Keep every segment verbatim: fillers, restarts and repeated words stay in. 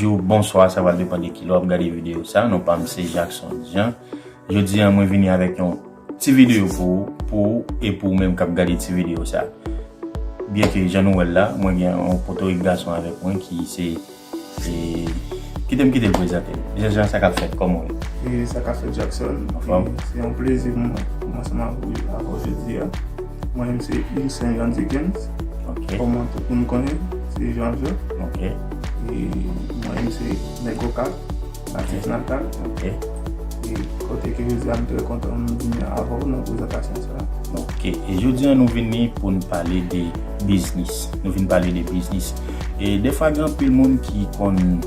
Jou, bonswa, sa va depann de kilè w ap gade videyo sa. Non pa m se Jackson Jean. Jodi a, mwen vini avèk yon ti videyo pou ou, pou ou e pou ou menm k ap gade ti videyo sa. Byenke jan nou wè l la, mwen gen yon potorik gason avèk mwen ki se, e, kite m kite l prezante l. Jean Jean, sa k ap fèt, kòman w ye? E sa k ap fèt, Jackson? Anfòm? E se yon plezi pou mwen, pou mwen ansanm avè w jodi a. Mwen menm se Ilsen Jean Dickens. Ok. Kòman tout moun konnen, se Jean Jean. Ok. E mwen menm se Nèg Okap, natif natal. Ok. E kote ke jodi a m trè kontan m vini avè w nan prezantasyon sa a. Ok. E jodi a nou vini pou n pale de biznis. Nou vin pale de biznis. E defwa gen anpil moun ki konn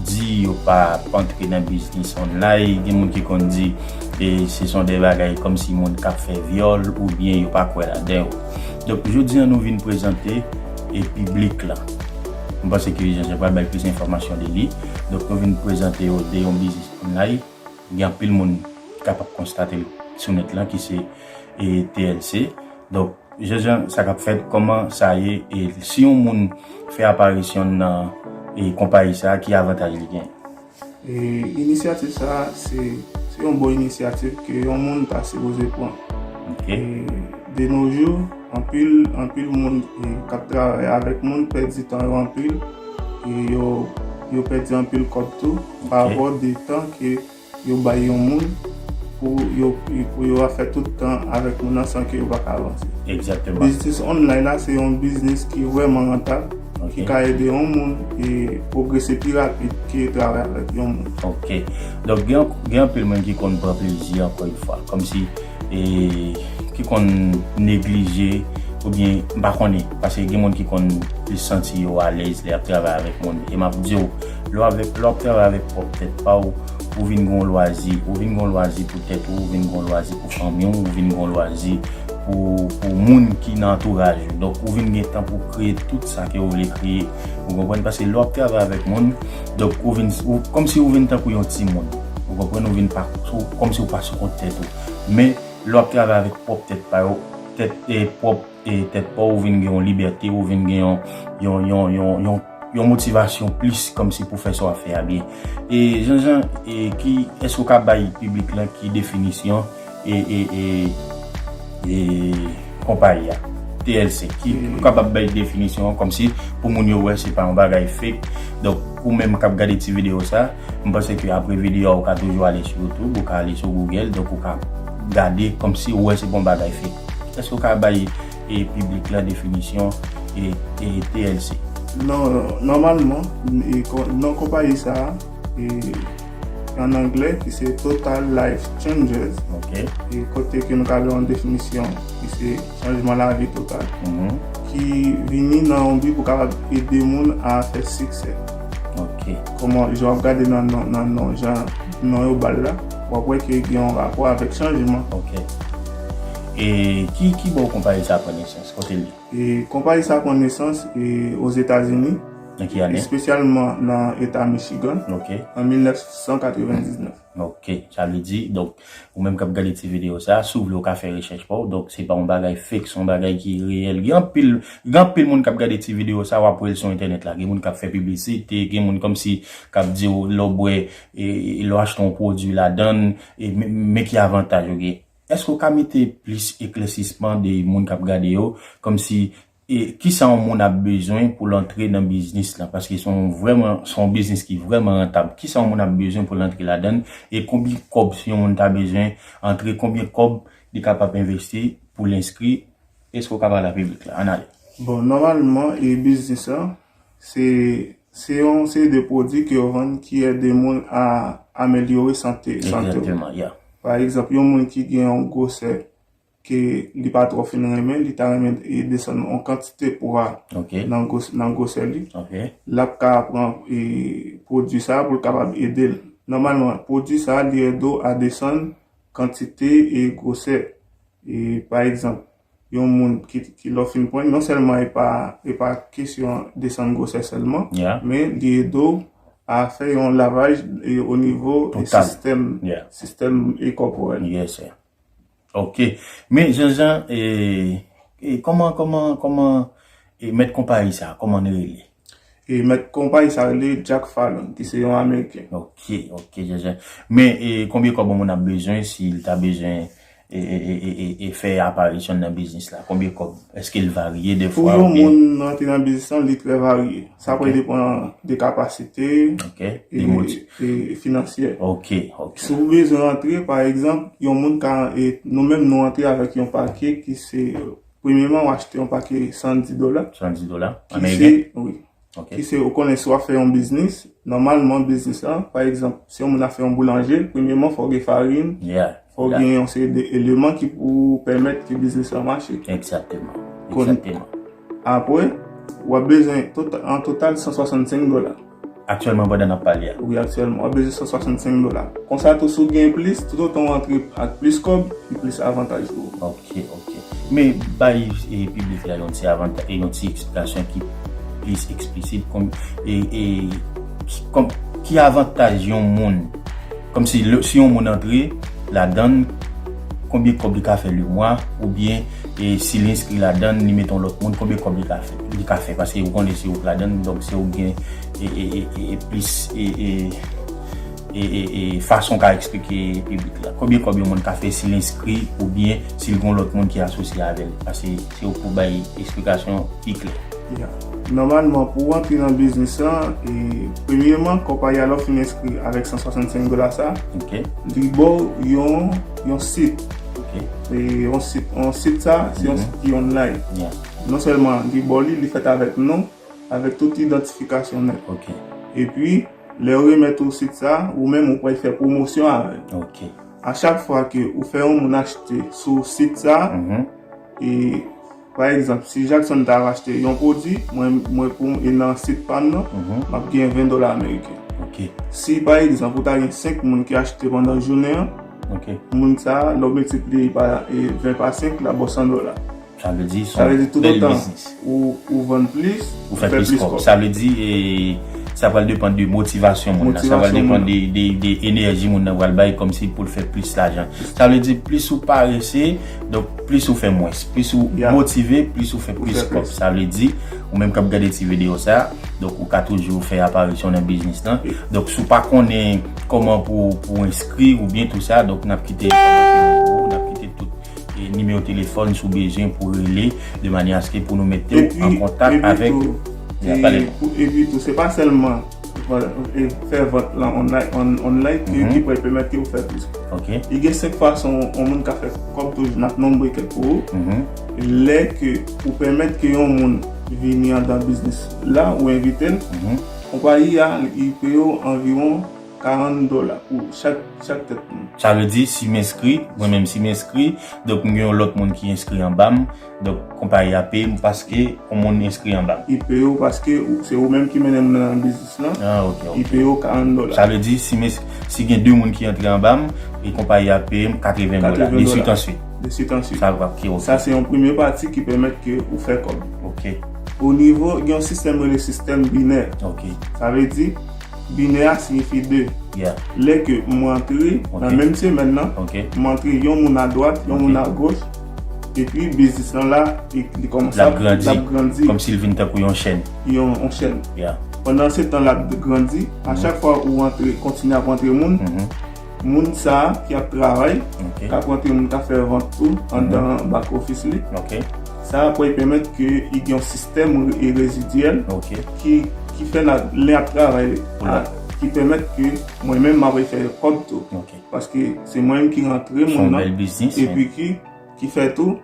di yo pa ap antre nan biznis online, gen moun ki konn di e se son de bagay kòmsi moun k ap fè vyòl oubyen yo pa kwè ladan yo. Donk, jodi a nou vin prezante e piblik la. M panse ke Jean Jean pral bay plis enfòmasyon de li. Donk, nou vin prezante yo de yon biznis online. Gen anpil moun ki kapab konstate l sou nèt lan ki se e T L C. Donk, Jean Jean, sa k ap fèt, kòman sa ye, e si yon moun fè aparisyon nan e konpayi sa, ki avantaj li gen? E inisyativ sa a, se, se yon bon inisyativ ke yon moun ta sipoze pran. Ok. E de nos jours, anpil, anpil moun e k ap travay avèk moun pèdi tan yo anpil. E yo, yo pèdi anpil kòb tou, pa rapò de tan ke yo bay yon moun pou yo, pou yo ap fè tout tan avèk moun nan san ke yo pa ka avanse. Egzakteman. Biznis online la, se yon biznis ki vrèman rantab, ki ka ede yon moun e pwogrese pi rapid ke travay avèk yon moun. Ok. Donk, gen, gen anpil moun ki konn pran plezi, ankò yon fwa, kòmsi, e, ki konn neglije, oubyen, m pa konnen, paske gen moun ki konn plis santi yo alèz lè y ap travay avèk moun. E m ap di w, lè w avèk, lè w ap travay avèk pwòp tèt pa w, ou vin gen yon lwazi, ou vin gen yon lwazi pou tèt ou, ou vin gen yon lwazi pou fanmi w, ou vin gen yon lwazi pou, pou moun ki nan antouraj ou. Donk, ou vin gen tan pou kreye tout sa ke ou vle kreye. Ou konprann? Paske lè w ap travay avèk moun, donk, ou vin, ou, kòmsi ou vin tankou yon timoun. Ou konprann? Ou vin pa, ou, kòmsi ou pa sou kont tèt ou. Men, lè w ap travay avèk pwòp tèt pa yo, tèt, e, pwòp e tèt pa w, ou vin gen yon libète, ou vin gen yon, yon, yon, yon, yon, yon motivasyon plis kòmsi pou fè sa w ap fè a byen. E Jean Jean, e ki, èske w ka bay piblik lan ki definisyon e, e, e, e konpayi a, T L C, ki ou kapab bay definisyon an kòmsi pou moun yo wè se pa yon bagay fake. Donk, ou menm k ap gade ti videyo sa, m panse ke apre videyo a, ou ka toujou ale sou YouTube, ou ka ale sou Google, donk ou ka gade kòmsi ou wè se pa yon bagay fake. Èske w ka bay e piblik la definisyon e, e T L C? Non, nòmalman, e, kon- non konpayi sa a, e, an anglè, ki se Total Life Changers, Ok. e kote ke nou ka gen yon definisyon ki se chanjman lavi total, Mhm. ki vini nan yon bi pou kapab ede moun a fè siksè. Ok. Kòman, jan w ap gade nan non, nan non, jan non yo ba l la, w ap wè ke gen yon rapò avèk chanjman. Ok. E ki, ki bò konpayi sa pran nesans? Kote l ye? E konpayi sa pran nesans e Ozetazini, Nan ki ane? Espesyalman nan eta Michigan, Ok. an mil nèf san katrevendiznèf. Ok, sa vle di, donk, ou menm k ap gade ti videyo sa, si w vle, ou ka fè rechèch pa w. Donk, se pa yon bagay fake, se yon bagay ki reyèl. Gen anpil, gen anpil moun k ap gade ti videyo sa, w ap wè l sou entènèt la. Gen moun k ap fè piblisite, gen moun kòmsi k ap di w, lè w bwè, e, e lè w achte yon pwodui ladan l, e men, men ki avantaj yo gen. Èske w ka mete plis eklèsisman de moun k ap gade yo, kòmsi, e, kisa yon moun ap bezwen pou l antre nan biznis lan? Paske se yon vrèman, se yon biznis ki vrèman rantab. Kisa yon moun ap bezwen pou l antre ladan l? E konbyen kòb si yon moun ta bezwen antre, konbyen kòb li kapab envesti pou l enskri? Èske w ka pale a piblik la? Ann ale. Bon, nòmalman, e biznis lan, se, se yon seri de pwodui ke yo vann ki ede moun a amelyore sante, sante w. Egzakteman, yeah. Pa egzanp, yon moun ki gen yon gwosè ke li pa twò fin renmen, li ta renmen e desann yon kantite pwa Ok. nan gwos-, nan gwosè li. Ok. L ap ka pran e pwodui sa a pou l kapab ede l. Nòmalman, pwodui sa a, li ede w a desann kantite e gwosè. E, pa egzanp, yon moun ki, ki lè w fin pran, non sèlman e pa, e pa kesyon desann gwosè sèlman, Yeah. men li ede w a fè yon lavaj e o nivo e Total. sistèm, Yeah. sistèm e kòporèl. Yes, sir. Ok. Men, Jean Jean, e, e kòman, kòman, kòman, e mèt konpayi sa, kòman n rele? E mèt konpayi sa rele Jack Fallon, ki se yon Ameriken. Ok, ok, Jack. Men e, konbyen kòb yon moun ap bezwen si l ta bezwen e, e, e, e, e, e fè aparisyon nan biznis la? Konbyen kòb? Èske l varye de fwa? Pou yon moun rantre nan biznis lan, li trè varye. Sa pral depann de kapasite e, e finansyè. Ok, ok. Si w bezwen rantre, pa egzanp, yon moun ka, e, nou menm nou rantre avèk yon pake ki se, premyèman, w achte yon pake san dis dola. San dis dola? Ki se, wi. Ki se, ou konnen si w ap fè yon biznis, nòmalman biznis lan, pa egzanp, si yon moun ap fè yon boulanje, premyèman, fò w gen farin, fò w gen yon seri de eleman ki pou pèmèt ke biznis lan mache. Egzakteman. Apre, w ap bezwen an total san swasannsenk dola. Aktyèlman, pandan n ap pale a? Wi, aktyèlman, w ap bezwen san swasannsenk dola. Konsa tou, si w gen plis, toutotan w antre ak plis kòb, li plis avantaj pou ou. Ok, ok. Men bay e, piblik la yon ti avantaj, e yon ti eksplikasyon ki plis eksplisit. Kòm, e, e, ki, kòm, ki avantaj yon moun, kòm si, si yon moun antre ladan l, konbyen kòb li ka fè lemwa, oubyen e, si li enskri ladan l, li mete yon lòt moun, konbyen kòb li ka fè? Li ka fè, paske ou konnen se ou k ladan l, donk se ou k gen e, e, e, e, e plis e, e, e, e, e fason w ka eksplike piblik la. Konbyen kòb yon moun ka fè si l enskri oubyen si l gen yon lòt moun ki asosye avè l? Paske se ou pou bay eksplikasyon pi klè. Nòmalman, pou w antre nan biznis lan, e, premyèman, konpayi a lè w fin enskri avèk san swasannsenk dola sa, li ba w yon, yon sit. E yon sit, yon sit sa, se yon sit ki online. Non sèlman li ba w li, li fèt avèk non, avèk tout idantifikasyon nèt. Epi, lè yo remèt ou sit sa, ou menm ou pral fè pwomosyon avè l. A chak fwa ke ou fè yon moun achte sou sit sa, e, pa egzanp, si Jackson ta achte yon pwodui, mwen, mwen pou m, e nan sit pa m nan, m ap gen ven dola ameriken. Si, pa egzanp, ou ta gen senk moun ki achte pandan jounen an, moun sa, lè w miltipliye pa e, ven pa senk, l ap ba w san dola. Sa vle di, se yon bèl biznis. Ou, ou vann plis, ou fè plis kòb. Sa vle di, e, sa pral depann de motivasyon moun nan. Sa pral depann de, de, de enèji moun nan pral bay kòmsi pou l fè plis lajan. Sa vle di, plis ou parese, donk plis ou fè mwens. Plis ou motive, plis ou fè plis kòb. Sa vle di, ou menm k ap gade ti videyo sa, donk ou ka toujou fè aparisyon nan biznis lan. Donk si w pa konnen kòman pou, pou enskri oubyen tou sa, donk n ap kite enfòmasyon yo pou ou, n ap kite tout e nimewo telefòn si w bezwen pou rele, de manyè aske pou nou mete w an kontak avèk. Epi tou, se pa sèlman fè vant lan online, online ki pral pèmèt ke ou fè plis. Li gen senk fason yon moun ka fè kòb toujou, n ap nonbre kèk pou ou. Lè ke ou pèmèt ke yon moun vini anndan biznis la, ou envite l, konpayi a, li peye w anviwon karant dola pou chak, chak tèt moun. Sa vle di, si m enskri, mwen menm si m enskri, donk m gen yon lòt moun ki enskri anba m, donk konpayi a peye m paske yon moun enskri anba m. Li peye w paske se ou menm ki mennen moun nan nan biznis lan. Li peye w karant dola. Sa vle di, si m, si gen de moun ki antre anba m, e konpayi a peye m katreven dola. De swit answit. De swit answit. Sa va, ok, ok. Sa se yon premye pati ki pèmèt ke ou fè kòb. Ok. O nivo, gen yon sistèm rele sistèm binè. Ok. Sa vle di, binè a siyifi de. Lè ke m rantre nan menm semèn nan, m rantre yon moun adwat, yon moun agoch, epi biznis lan la, li, li kòmanse ap grandi. L ap grandi. Kòmsi l vin tankou yon chèn. Yon, yon chèn. Pandan se tan l ap grandi, a chak fwa ou rantre, kontinye ap rantre moun, moun sa a ki ap travay, k ap rantre moun k ap fè vant tou anndan back office li. Sa a pral pèmèt ke li gen yon sistèm e rezidyèl ki, ki fè l, lè y ap travay, ki pèmèt ke mwen menm m ap fè kòb tou. Paske se mwen menm ki rantre moun nan, epi ki, ki fè tou,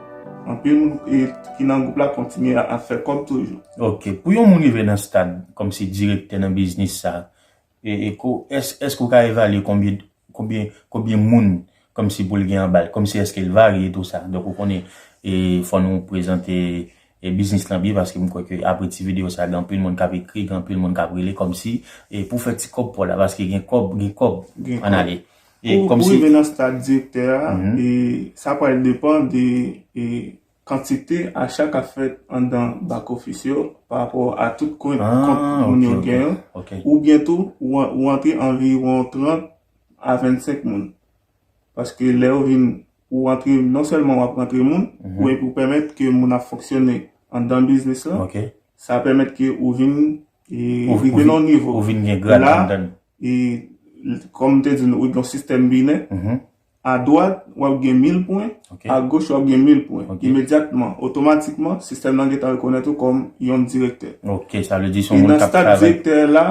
anpil moun e, ki nan gwoup la kontinye ap fè kòb toujou. Ok. Pou yon moun rive nan stad kòmsi direktè nan biznis sa, e, e ko, èske w ka evalye konbyen konbyen, konbyen moun kòmsi pou l gen anba l, kòmsi èske l varye tou sa. Donk ou konnen, e, fò nou prezante e, biznis lan byen, paske m kwè ke apre ti videyo sa, gen anpil moun k ap ekri, gen anpil moun k ap rele, kòmsi e, pou fè ti kòb pa w la, paske gen kòb, gen kòb ann ale. E, pou, pou rive nan stad direktè a, e, sa pral depann de e, kantite acha k ap fèt anndan back office yo pa rapò a tout kont, kont moun yo gen yo. Oubyen tou, ou, ou antre anviwon trant a vennsenk moun. Paske lè ou vin, ou antre, non sèlman w ap rantre moun, ou epi ou pèmèt ke moun ap fonksyone anndan biznis lan, sa pèmèt ke ou vin e rive nan yon nivo. Ou vin gen grad anndan. E kòm m te di nou, ou gen yon sistèm binè. A dwat, w ap gen mil pwen, a goch, w ap gen mil pwen. Imedyatman, otomatikman, sistèm nan gentan rekonèt ou kòm yon direktè. Ok, sa vle di se yon moun k ap travay. E nan stad direktè la,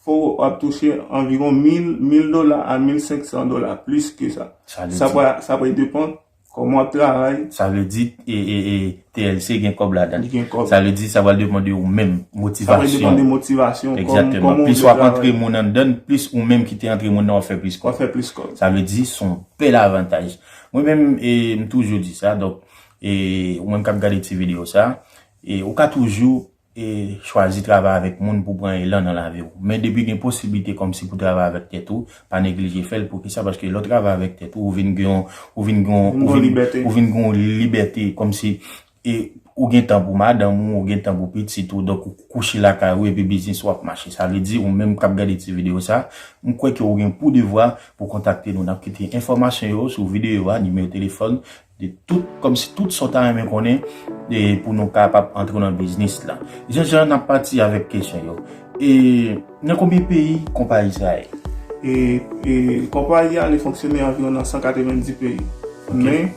fò w ap touche anviwon mil, mil dola a mil senk san dola, plis ke sa. Sa vle di sa pral depann kòman w ap travay. Sa vle di, e, e, e, T L C gen kòb ladan. Li gen kòb. Sa vle di sa pral depann de ou menm, motivasyon. Sa pral depann de motivasyon, kòm, kòman w vle travay. Egzakteman. Plis w ap antre moun anndan, plis ou menm ki te antre moun nan w ap fè plis kòb. W ap fè plis kòb. Sa vle di se yon bèl avantaj. Mwen menm, e, m toujou di sa, donk, e, ou menm k ap gade ti videyo sa, e, ou ka toujou e chwazi travay avèk moun pou pran elan nan lavi w. Men depi gen posiblite kòmsi pou travay avèk tèt ou, pa neglije fè l. Poukisa? Paske lè w travay avèk tèt ou, ou vin gen yon, ou vin gen yon, ou vin, ou vin gen yon libète kòmsi, e, ou gen tan pou madanm ou, ou gen tan pou pitit ou, donk ou kouche lakay ou epi biznis ou ap mache. Sa vle di ou menm k ap gade ti videyo sa, m kwè ke ou gen pou devwa pou kontakte nou. N ap kite enfòmasyon yo sou videyo a, nimewo telefòn, de tout, kòmsi tout sa w ta renmen konnen, e pou nou kapab antre nan biznis la. Jan jan n ap pati avèk kesyon yo. E nan konbyen peyi konpayi sa ye? E, e konpayi a, li fonksyone anviwon nan san katrevenndis peyi. Ok. Men,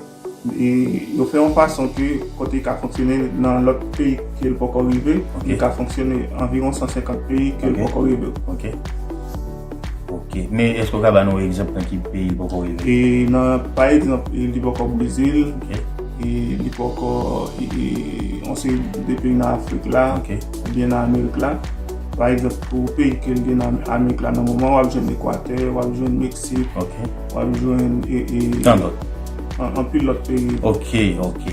e, yo fè yon fason ke kote li ka fonksyone nan lòt peyi ke l poko rive, ok, li ka fonksyone anviwon san senkant peyi ke l poko rive. Ok. Ok. Men èske w ka ba nou egzanp nan ki peyi l poko rive? E nan, pa egzanp, e li poko Brezil, ok, e li poko, e, e, yon seri de peyi nan Afrik la, ok, oubyen nan Amerik la. Pa egzanp, pou peyi ke l gen nan Amerik la nan moman, w ap jwenn Ekwatè, w ap jwenn Meksik, ok, w ap jwenn, e, e, tan dòt, an-, anpil lòt peyi. Ok, ok.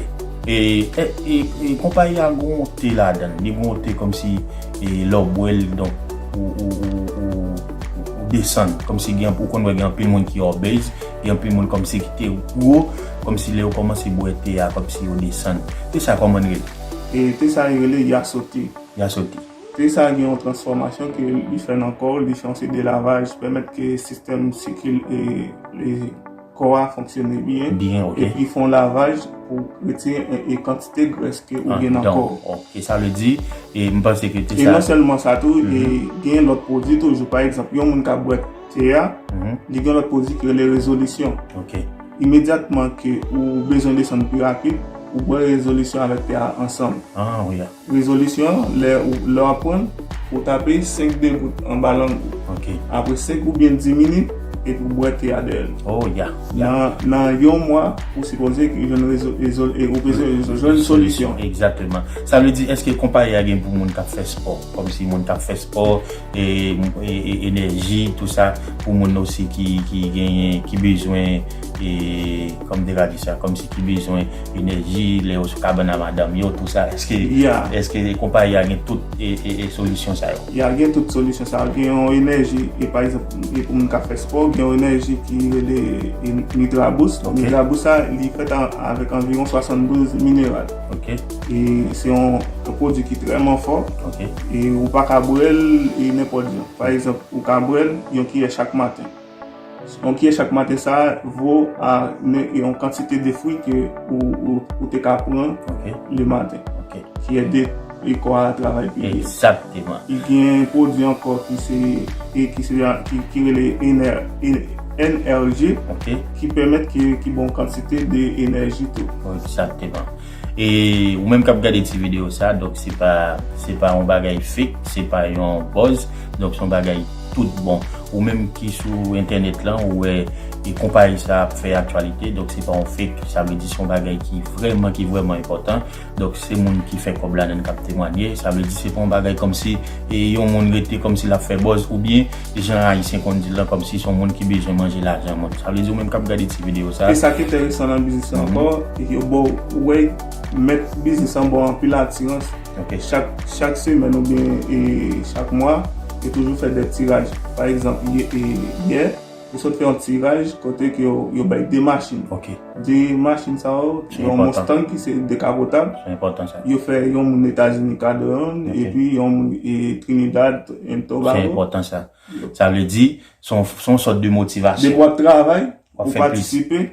E, e, e, e konpayi a gen yon te ladan l. Li gen yon te kòmsi, e, lè w bwè l, donk, ou, ou, ou, ou, ou desann. Kòmsi gen, ou konn wè gen anpil moun ki obèz, gen anpil moun kòmsi ki te gwo, kòmsi lè yo kòmanse bwè te a, kòmsi yo desann. Te sa kòman l rele? E te sa yo rele Yasoti. Yasoti. Te sa gen yon transfòmasyon ke li fè nan kò w, li fè yon seri de lavaj, pèmèt ke sistèm sikil-, e, e, kò a fonksyone byen. Byen, ok. Epi fè yon lavaj pou retire e, e kantite grès ke ou gen nan kò w. Anndan. Ok, sa vle di, e m panse ke te sa. E non sèlman sa tou, e gen lòt pwodui toujou. Pa egzanp, yon moun k ap bwè te a, li gen lòt pwodui ki rele rezolisyon. Ok. Imedyatman ke ou bezwen desann pi rapid, ou bwè rezolisyon avèk te a ansanm. Ah, wi, a. Rezolisyon an, lè ou, lè w ap pran l, ou tape senk degout anba lang ou. Ok. Apre senk oubyen dis minit, epi w bwè te a dèyè l. Oh, ya, ya. Nan, nan yon mwa, ou sipoze jwenn rezo-, rezo-, e ou bezwen jwenn solisyon. Egzakteman. Sa vle di, èske konpayi a gen pou moun k ap fè spò? Kòmsi moun k ap fè spò, e, e, e, enèji, tou sa, pou moun osi ki, ki genyen, ki bezwen, e, kòm m te ka di sa, kòmsi ki bezwen enèji, lè yo sou kabann a madanm yo, tou sa. Èske, èske konpayi a gen tout, e, e, e solisyon sa yo? Ya, gen tout solisyon sa yo. Gen yon enèji, e pa egzanp, e pou moun k ap fè spò, gen yon enèji ki rele, e, Nutraboost. Ok. Nutraboost sa, li fèt a-, avèk anviwon swasanndouz mineral. Ok. E se yon, yon pwodui ki trèman fò. Ok. E ou pa ka bwè l, e nenpòt jan. Pa egzanp, ou ka bwè l yon kiyè chak maten. Yon kiyè chak maten sa vo a ne-, yon kantite de fwi ke ou, ou, ou te ka pran le maten. Ok. Ki ede kò a travay pi byen. Egzakteman. Li gen pwodui ankò ki se, e ki se, ki, ki rele N R, N R G, ok, ki pèmèt ke, ki ba w kantite de enèji tou. Egzakteman. E ou menm k ap gade ti videyo sa, donk se pa, se pa yon bagay fake, se pa yon buzz, donk se yon bagay tout bon. Ou menm ki sou entènèt lan, ou wè e konpayi sa ap fè aktyalite, donk se pa yon fake, sa vle di se yon bagay ki vrèman, ki vrèman enpòtan. Donk se moun ki fè kòb ladan l k ap temwanye, sa vle di se pa yon bagay kòmsi e yon moun rete kòmsi l ap fè buzz, oubyen jan Ayisyen konn di l lan, kòmsi se yon moun ki bezwen manje lajan moun. Sa vle di ou menm k ap gade ti videyo sa. E sa ki enteresan nan biznis lan ankò, e ke yo ba w, ou wè, mèt biznis lan ba w anpil atirans. Ok. Chak, chak semèn oubyen, e, chak mwa, yo toujou fè de tiraj. Pa egzanp, yè, e, yè, yo sot fè yon tiraj kote ke yo, yo bay de machin. Ok. De machin sa yo, yon Mustang ki se dekapotab. Se enpòtan sa. Yo fè yon moun Etazini kado youn, ok, epi yon moun, e, Trinidad and Tobago. Se enpòtan sa. Sa vle di, se yon, se yon sòt de motivasyon. Depi w ap travay, ou patisipe,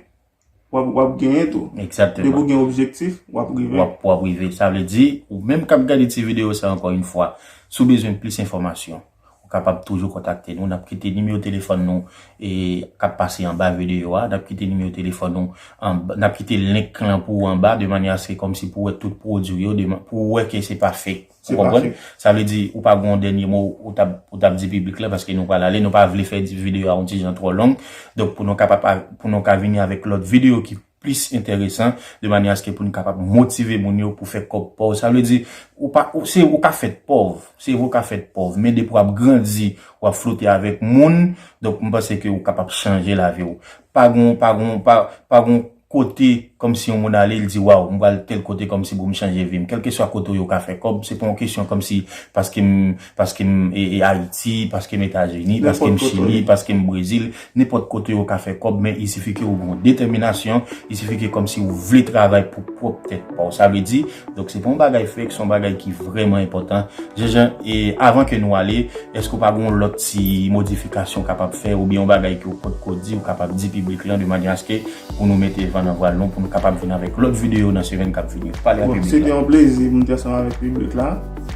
w ap, w ap genyen tou. Depi w Egzakteman. Gen objektif, w ap rive. W ap, w ap rive. Sa vle di, ou menm k ap gade ti videyo sa, ankò yon fwa, si w bezwen plis enfòmasyon, ou kapab toujou kontakte nou. N ap kite nimewo telefòn nou e k ap pase anba videyo a. N ap kite nimewo telefòn nou anba, n ap kite link lan pou ou anba, de manyè aske kòmsi pou w wè tout pwodui yo, de ma- pou w wè ke se pa fake. Ou konprann? Sa vle di, ou pa gen yon dènye mo ou t ap, ou t ap di piblik la, paske nou pral ale, nou pa vle fè di videyo a yon ti jan twò long. Donk, pou nou kapab, pou nou ka vini avèk lòt videyo ki plis enteresan, de manyè aske pou nou kapab motive moun yo pou fè kòb pa w. Sa vle di, ou pa, ou, se ou ka fèt pòv, se vre ou ka fèt pòv, men depi w ap grandi, w ap flote avèk moun, donk, m panse ke ou kapab chanje lavi w. Pa gon, pa gon, pa, pa gon kote kòmsi yon moun ale, l di, waw, m pral tèl kote kòmsi pou m chanje vi m. Kèlkeswa kote w yo ka fè kòb, se pa yon kesyon kòmsi paske m, paske m e, e Ayiti, paske m Etazini, paske m Chili, paske m Brezil, nenpòt kote w yo ka fè kòb, men il sifi ke ou gen yon detèminasyon, il sifi ke kòmsi ou vle travay pou pwòp tèt pa w. Sa vle di, donk se pa yon bagay fake, se yon bagay ki vrèman enpòtan. Jean Jean, e avan ke nou ale, èske w pa gen yon lòt ti modifikasyon w kapab fè, oubyen yon bagay ke w potko di, ou kapab di piblik lan, de manyè aske pou nou mete van nan vwal nou, pou nou kapab vin avèk lòt videyo nan semèn k ap vini. Pale a piblik la. Bon, se te yon plezi pou m te ansanm avèk piblik la.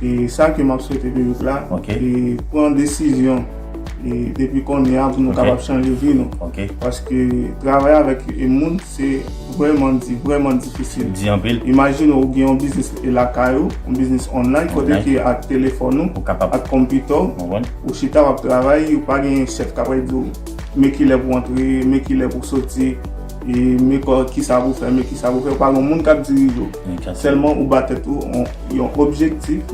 E sa ke m ap swete piblik la, e pran desizyon e depi kounye a pou nou kapab chanje vi nou. Paske travay avèk e moun, se vrèman di, vrèman difisil. Di anpil. Imajine w gen yon biznis e lakay ou, yon biznis online, kote ke ak telefòn ou, ak konpitè w, ou chita w ap travay, ou pa gen chèf k ap di w men kilè pou w antre, men kilè pou w soti, e men kisa pou w fè, men kisa pou w fè. Ou pa gen moun k ap dirije w. Sèlman ou ba tèt ou yon, yon objektif,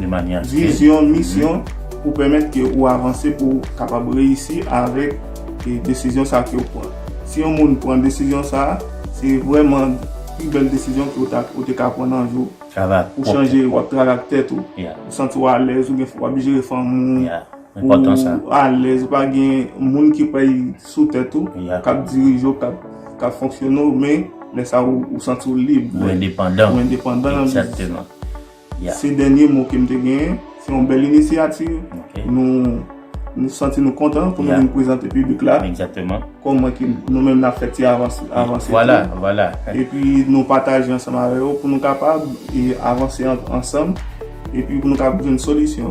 vizyon, misyon pou pèmèt ke ou avanse, pou w kapab reyisi avèk e desizyon sa ke w pran. Si yon moun pran desizyon sa, se vrèman pi bèl desizyon ke w ta, ou te ka pran nan vi w. Ou chanje, w ap travay ak tèt ou. Ou santi w alèz, ou gen, w ap jere fanmi w. Ou alèz, ou pa gen moun ki pay sou tèt ou, k ap dirije w, k ap, k ap fonksyone w, men lè sa ou, ou santi w lib. Ou endepandan. Ou endepandan nan biznis. Se dènye mo ke m te genyen. Se yon bèl inisyativ. Nou, nou santi nou kontan pou nou vin prezante piblik la kòman ke nou menm n ap fè ti avanse, avanse tou. Epi nou pataje ansanm avè yo pou nou kapab e avanse an, ansanm. Epi pou nou kapab jwenn solisyon.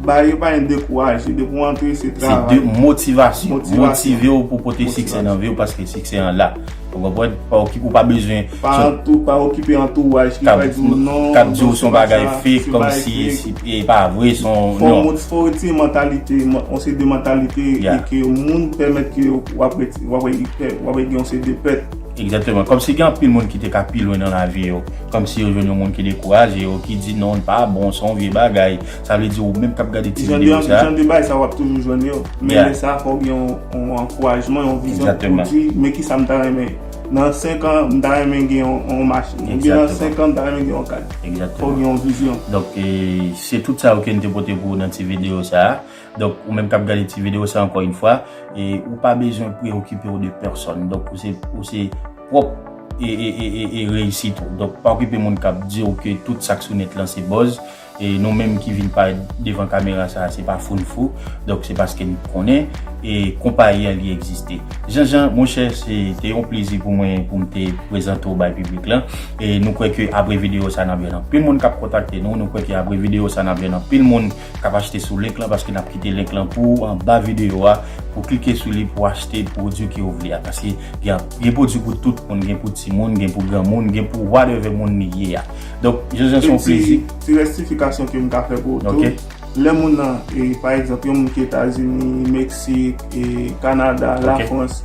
Ba yo pa gen dekouraje, depi w antre se travay. Se de motivasyon. Motive w pou pote siksè nan vi w paske siksè an la. Ou konprann? Pa okipe, ou pa bezwen. Pa antou, pa okipe antouraj ki pral di w non, k ap di w se yon bagay fake, kòmsi e pa vre, se yon, non. Fò w retire mantalite, yon seri de mantalite e ke moun pèmèt ke w ap, w ap, w ap gen yon seri de pèt. Egzakteman. Kòmsi gen anpil moun ki te ka pi lwen nan lavi yo. Kòmsi yo jwenn yon moun ki dekouraje yo, ki di non, l pa bon, se yon vye bagay. Sa vle di ou menm k ap gade ti videyo sa. Jan de bagay sa w ap toujou jwenn yo. Men lè sa fò w gen yon, yon ankourajman, yon vizyon pou w di men kisa m ta renmen. Nan senk an, m ta renmen gen yon, yon machin. Oubyen nan senk an, m ta renmen gen yon kay. Fò w gen yon vizyon. Donk, e, se tout sa yo ke n te pote pou ou nan ti videyo sa a. Donk, ou menm k ap gade ti videyo sa, ankò yon fwa, e ou pa bezwen preokipe w de pèsòn. Donk, ou se, ou se pwòp e, e, e, e, e reyisit ou. Donk, pa okipe moun k ap di w ke tout sa k sou nèt lan se buzz. E nou menm ki vin parèt devan kamera sa a, se pa fou n fou. Donk, se paske n konnen e konpayi an li egziste. Jean Jean, monchè, se te yon plezi pou mwen pou m te prezante w bay piblik lan. E nou kwè ke apre videyo sa, n ap jwenn anpil moun k ap kontakte nou. Nou kwè ke apre videyo sa, n ap jwenn anpil moun k ap achte sou link lan, paske n ap kite link lan pou ou anba videyo a, pou w klike sou li, pou w achte pwodui ke w vle a. Paske gen, gen pwodui pou tout moun, gen pou timoun, gen pou granmoun, gen pou whatever moun li ye a. Donk, Jean Jean, se yon plezi. Ti rèstifikasyon ke m ka fè pou ou tou. Lè moun nan, e, pa egzanp, yon moun ki Etazini, Meksik, e, Kanada, Lafrans,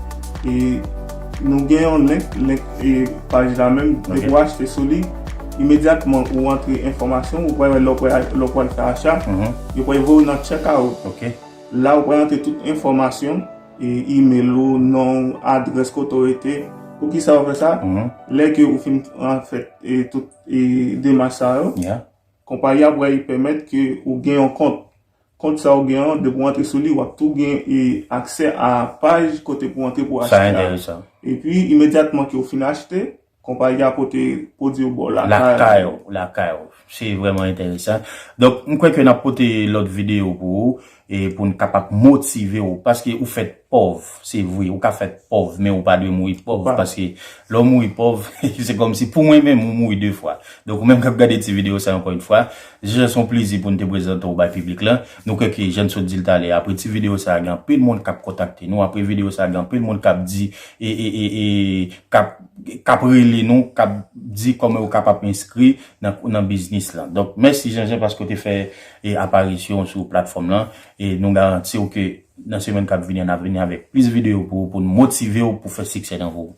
e, nou gen yon link, link, e, paj la menm, depi w achte sou li, imedyatman ou antre enfòmasyon, ou pral wè lè w pral, lè w pral fè acha, yo pral voye w nan checkout. La ou pral antre tout enfòmasyon, e, email ou, non w, adrès kote w rete. Poukisa w fè sa? Lè ke ou fin, anfèt, e, tout, e, demach sa yo, konpayi a pral pèmèt ke ou gen yon kont. Kont sa ou gen an, depi w antre sou li, w ap tou gen, e, aksè a paj kote pou w antre pou w achte a. Epi, imedyatman ke w fin achte, konpayi a pote pwodui yo ba w lakay ou. Lakay ou, lakay ou. Se vrèman enteresan. Donk, m kwè ke n ap pote lòt videyo pou ou. e pou n kapab motive w, paske ou fèt pòv, se vre, ou ka fèt pòv, men ou pa dwe mouri pòv, paske lè w mouri pòv, se kòmsi pou mwen menm, ou mouri de fwa. Donk, ou menm k ap gade ti videyo sa, ankò yon fwa, Jean, se yon plezi pou n te prezante w bay piblik la. Nou kwè ke, jan n sot di l talè, apre ti videyo sa, gen anpil moun k ap kontakte nou, apre videyo sa, gen anpil moun k ap di, e, e, e, e, k ap, k ap rele nou, k ap di kòman yo kapab enskri nan, nan biznis lan. Donk, mèsi Jean Jean paske w te fè, e, aparisyon sou platfòm lan. E nou garanti w ke nan semèn k ap vini, n ap vini avèk plis videyo pou, pou n motive w pou fè siksè nan vi w.